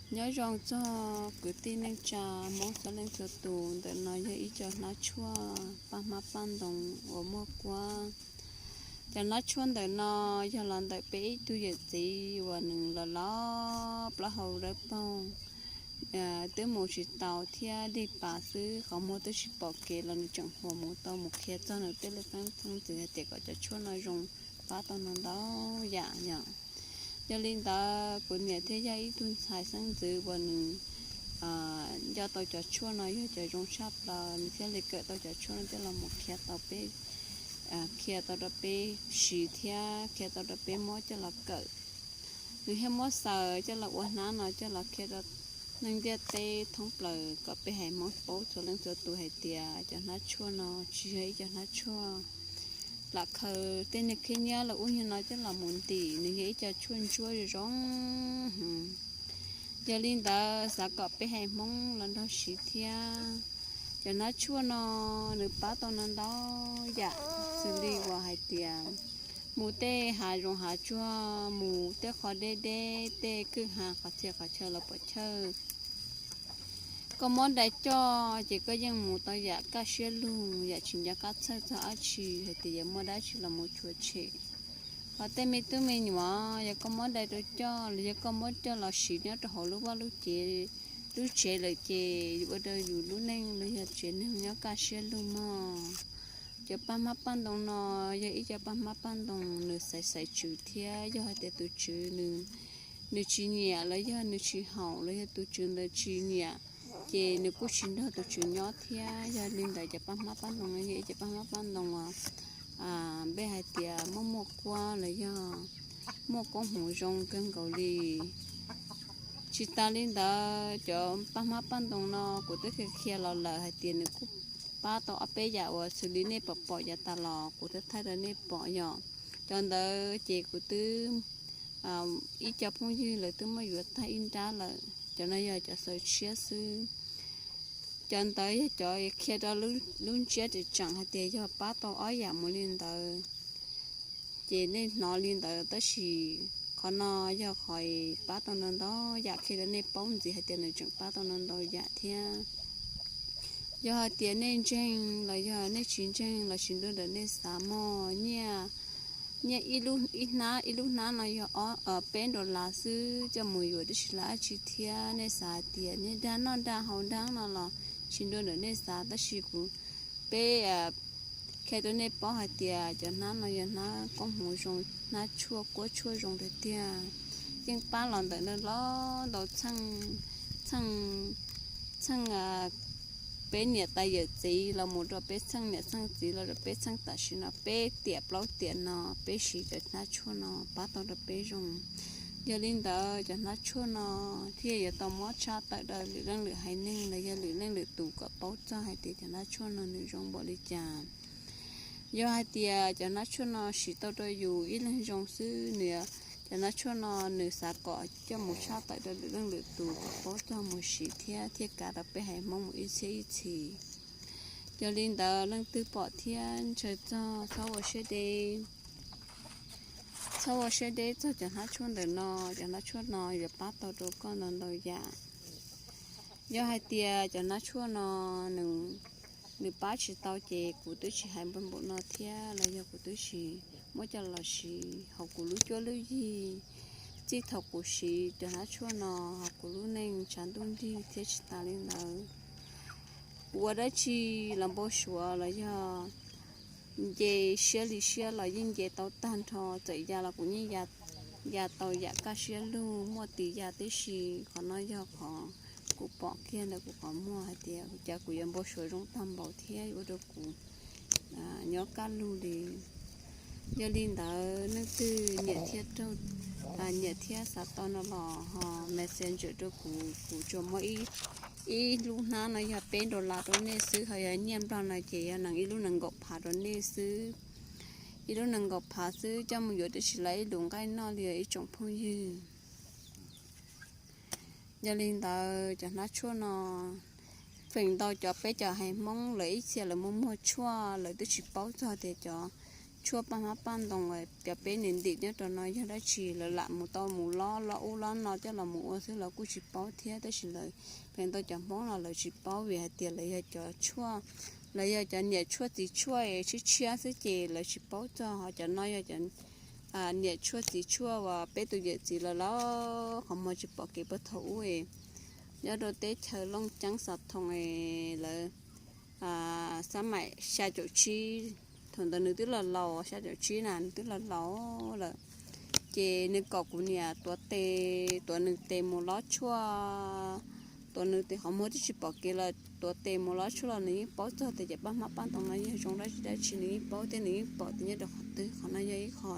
Nyob zoo txog kwv tij neej tsa Hmoob txhua leej txhua tus, ntawm no yog ib co hnab tshuaj paj hmab paj ntoo uas muaj kuab. Cov hnab tshuaj ntawm no yog los ntawm peb ib tug yawm txiv uas nws los los plaub hau dawb paug, twb mus tsis tau thiab dig pas xwb, qhov muag twb tsis pom kev los nws tseem huas mus tau mus qhia txog nws tej laj xeeb ntxwv hais tias kom cov tshuaj no zoo pab tau no ntau yam yom. Yog li ntawd kuv niam thiab yog ib tug ntxhais xeeb ntxwv uas nws nco tau cov tshuaj no yog cov zoo tshaj plaws, nws thiaj li kawm tau cov tshuaj no coj los mus qhia tau peb, qhia tau rau peb siv thiab qhia tau rau peb muab coj los kawm. Nws thiaj muab xaws coj los ua hnab no coj los qhia rau neeg ntiaj teb thoob plaws kom peb haiv Hmoob paub txhua leej txhua tus hais tias cov hnab tshuaj no tsis yog ib co hnab tshuaj lam khaws tej niag khib nyiab los ua nyuag no coj los mus ntim, nws yog ib co tshuaj ntsuab zoo. Yog li ntawd xav kom peb haiv Hmoob los nrog siv thiab. Cov hnab tshuaj no nws pab tau no ntau yam, xws li uas hais tias mus tej hav zoov hav tsuag, mus tej qhov deb deb, tej kwj ha qhov txhia qhov chaw los pom chawj, koj muab dai coj ces koj yeej mus tau yam kaj siab lug, yam tsis nco qab txhawj txog dab tsi hais tias yuav muaj dab tsi los mus tshuav tshem. Hos tej me tub me nyuam, yog koj muab dai rau coj los yog koj muab coj los siv nyob rau hauv lub vaj lub tsev, lub tsev lawm ces yuav ua rau yus lub neej los yog tsev neeg nyob kaj siab lug mog. Cov paj hmab paj ntoo no yog ib co paj hmab paj ntoo nws xaiv xaiv tswv thiab, yog hais tias tus tswv nws tsis nyiam los yog nws tsis haum los yog tus tswv ntawd tsis nyiam, ces nws kuj tsis nrog tus tswv nyob thiab. Yog li ntawd cov paj hmab paj ntoo no yog ib co paj hmab paj ntoo uas peb hais tias muaj muaj kuab los yog muaj koob hmoov zoo kawg nkaus li. Tsis tas li ntawd cov paj hmab paj ntoo no kuv twb qhia qhia los lawm hais tias nws kuj pab tau ob peb yam uas xws li nej pom pom yav tas los kuv twb thaij rau nej pom yom. Cov ntawd ces kuv twb, ib co phooj ywg lawv twb muab yuav tag ib nrab lawm, cov no yog cov xaws tshiab xwb. Cov ntawd yog cov qhia rau lub ntsiab tseem tseem hais tias yog pab tau ob yam mus li ntawd. Ces nej hnov li ntawd tab sis qhov no yog qhov pab tau ntau ntau yam qhia rau nej paub ntxiv hais tias nws tseem pab tau ntau ntau yam thiab. Yog hais tias nej ntseeg los yog nej tsis ntseeg los sis ntuj ntawm nej xav mog, nyiaj, nyiaj ib hnab, ib lub hnab no yog peb dollar xwb, coj mus yuav twb tsis lam dab tsi thiab. Nej xav hais tias nyiaj dag noj dag haus dag no los tsis ntuj ntawm nej xav, tab sis kuv, peb qhia rau nej paub hais tias cov hnab no yog hnab koob hmoov zoo, hnab tshuaj kuab tshuaj zoo tiag tiag. Yeej pab los ntawm ntau los ntau txheej, txheej, txheej peb niam tais yawm txiv los mus rau peb txheej niam txheej txiv los rau peb txheej tam sim no peb tiam plaub tiam no peb siv cov hnab tshuaj no pab tau rau peb zoo. Yog li ntawd cov hnab tshuaj no thiaj yuav tau muab tshaj tawm rau lwm leej lwm haiv neeg los yog lwm leej lwm tus kom paub txog hais tias cov hnab tshuaj no nws zoo npaum li cas. Yog hais tias cov hnab tshuaj no siv tau rau yus ib leeg zoo xwb, nws, cov hnab tshuaj no nws xav kom coj mus tshaj tawm rau lwm leej lwm tus kom paub txog mus siv thiab thiaj kav rau peb haiv Hmoob mus ib txhiab ib txhis. Yog li ntawd leej twg pom thiab ntshaw txog txhob ua siab deb, txhob ua siab deb txog cov hnab tshuaj ntawm no. Cov hnab tshuaj no yuav pab tau rau koj ntau ntau yam. Yog hais tias cov hnab tshuaj no nws pab tsis tau ces kuv twb tsis hais npaum no thiab los yog kuv twb tsis muab coj los siv hauv kuv lub cuab lub yig. Txij thaum kuv siv cov hnab tshuaj no hauv kuv lub neej tshav ntuj nrig thiab tsis tas li ntawd, kuv ua dab tsi los npau suav los yog nce siab li siab los yeej nce tau tag nrho, txawm ya los kuv yeej ya tau yam kaj siab lug muaj tis ya tib si. Qhov no yog qhov kuv pom kiag ntawm kuv qhov muag hais tias cas kuv yuav npau suav zoo tag npaum thiab ua rau kuv nyob kaj lug li. Yog li ntawd leej twg nyiam thiab raug, nyiam thiab xav tau no los ho message rau kuv, kuv tsuas muab ib lub hnab no yog peb dollar rau nej xwb, ho yog nyiaj nplog no ces yog nees ib lub nees nkaum phav rau nej xwb. Ib lub nees nkaum phav xwb coj mus yuav twb tsis lam ib lub nqaij noj li ib tsoom phooj ywg. Yog li ntawd cov hnab tshuaj no feem ntau cov peb cov haiv Hmoob lawv ib txhia lawv muaj muag tshuaj lawv twb tsis paub txog tias cov tshuaj paj hmab paj ntoo, cov peb niam ntim nyob rau no yog dab tsi, lawv lam mus tau mus lob lob ub lob no coj los mus ua xwb los kuj tsis paub thiab. Tab sis lawv, feem ntau cov Hmoob no lawv tsis paub vim hais tias lawv yog cov tshuaj, lawv yog cov niam tshuaj txiv tshuaj tshiab tshiab xwb ces lawv tsis paub txog. Ho cov no yog cov niam tshuaj txiv tshuaj uas peb tus yawm txiv lawv los qhov muag tsis pom kev puag thaum ub, nyob rau teb chaws Looj Ceeb Xov Thoo lawv, xab maim xya caum tsib, thaum ntawd nws twb los laus, xya caum tsib na nws twb los laus lawm. Ces nws kom kuv niam tuav tes, tuav nws tes mus lob tshuaj, tuav nws tes, qhov muag twb tsis pom kev lawm, tuav tes mus lob tshuaj los nws yeej paub txog tias cov paj hmab paj ntoo no yog zoo dab tsi dab tsi, nws yeej paub thiab nws yeej pom tias nyob rau qhov twg. Qhov no yog ib qho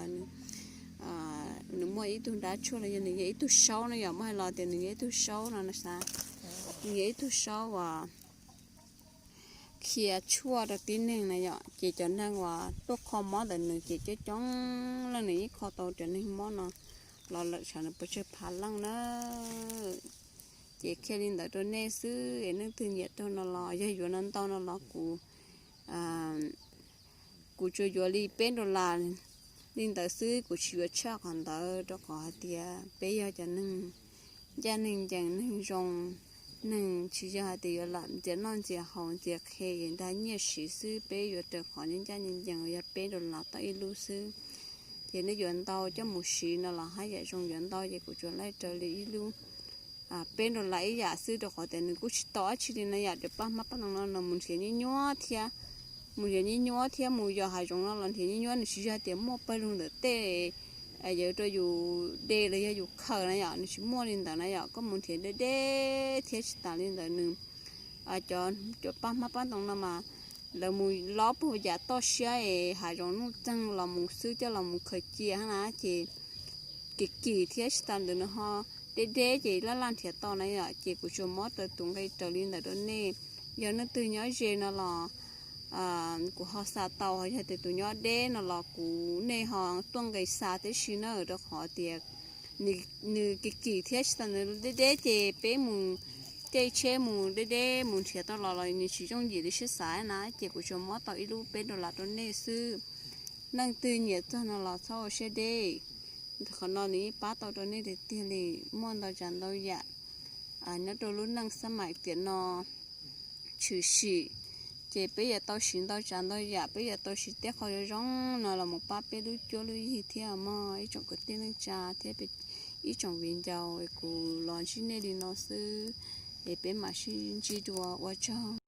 nws muaj ib tug dab tshuaj los yog nws yog ib tug saub no yom, muab hais los tias nws yog ib tug saub no xav, nws yog ib tug saub uas khia tshuaj rau tib neeg na yom. Ces cov neeg uas tuaj kho mob ntawm nws ces coob coob leej nws yeej kho tau cov neeg mob no los lawm tsam nws puas tsawg phav leej na. Ces qhia li ntawd rau nej xwb es leej twg nyiam raug no los yog yuav no ntau no los kuv, kuv tsuas yuav li peb dollar li ntawd xwb, kuv tsis yuav tshaj qhov ntawd rau qhov hais tias peb yog cov neeg ncaj neeg ncees neeg zoo, neeg tsis yog hais tias yuav lam ntxias noj ntxias haus ntxias qhe es nrag nyiaj siv xwb, peb yuav raws qhov ncaj ncaj ncees ncees uas yog peb dollar tau ib lub xwb. Ces nej yuav ntau coj mus siv no los haj yam zoo, yuav ntau ces kuv tsuas laij raws li ib lub peb dollar ib yam xwb rau qhov tias nws kuj tsis tau dab tsi li na yom. Cov paj hmab paj ntoo no no mus nrhiav nyuaj nyuaj thiab, mus nrhiav nyuaj nyuaj thiab mus yos hav zoov no los nrhiav nyuaj nyuaj, nws tsis yog tias muaj pawg lug ntawm tej yog rau yus de los yog yus khaws na yom, nws tsis muaj li ntawd na yom. Koj mus nrhiav deb deb thiab tsis tas li ntawd nws, cov, cov paj hmab paj ntoo no mas lawv mus lob puag yam toj siab es hav zoov nuj txeeg los mus xwb coj los mus khaws cia na ces kim kim thiab tsis tas ntawd nws ho deb deb ces laj laj nrhiav tau na yom. Ces kuv tsuas muab raws tus nqi raws li ntawd rau nej. Yog leej twg nyob ze no los kuv ho xa tau, yog tias tus nyob deb no los kuv, nej ho tuaj nqis xa tib si na, rau qhov tias nws kim kim thiab tsis tas nws deb deb ces peb mus caij tsheb mus deb deb mus nrhiav tau los los nws tsis yooj yim li siab xav na. Ces kuv tsuas muab tau ib lub peb dollar rau nej xwb. Leej twg nyiam txog no los txhob ua siab deb, qhov no nws yeej pab tau rau nej tiag tiag li. Muaj ntau tsav ntau yam nyob rau lub neej xab maim tiam no tshwm sim, ces peb yuav tau siv ntau tsav ntau yam, peb yuav tau siv tej qho zoo zoo no los mus pab peb lub cuab lub yig thiab mog ib tsoom kwv tij neej tsa thiab ib tsoom viv ncaus. Kuv los ntsib nej li no xwb, es peb mam sib ntsib dua, ua tsaug.